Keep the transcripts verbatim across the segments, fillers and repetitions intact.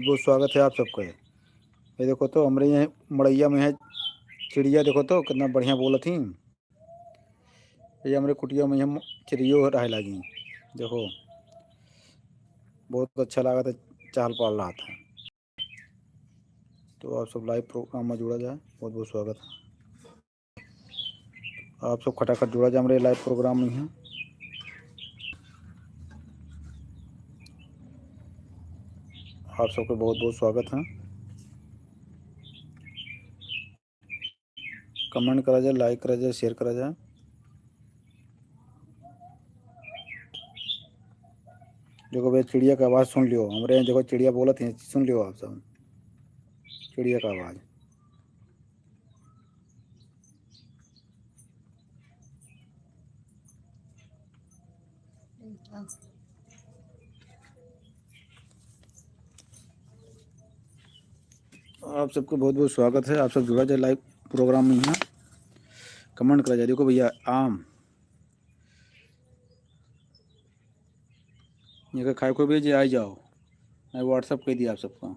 बहुत स्वागत है आप सबके। ये देखो तो, हमरे यहाँ मड़ैया में है चिड़िया, देखो तो कितना बढ़िया बोलत ही। ये हमरे कुटिया में हम चिड़ियो रहे लागी, देखो बहुत अच्छा लागत है, चहल पहल रहत है। तो आप सब live program में जुड़ा जाए, बहुत बहुत स्वागत है। आप सब खटाखट जुड़ा जाए हमरे live program में है। आप सबके बहुत बहुत स्वागत है। Comment करा जाए, like करा जाए, share करा जाए। देखो भैया, चिड़िया का आवाज़ सुन लियो, हमरे यहाँ देखो चिड़िया बोलत है, सुन लियो आप सब चिड़िया का आवाज़। आप सबको बहुत बहुत स्वागत है। आप सब जुड़ा जाए live program में, यहाँ comment करा जाए। देखो भैया, आम ये खाए को भी जे आ जाओ, मैं WhatsApp कर दिया आप सबको।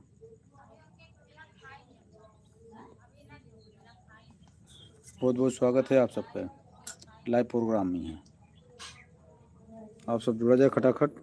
बहुत बहुत स्वागत है आप सबका live program में है। आप सब जुड़ा जाए खटाखट।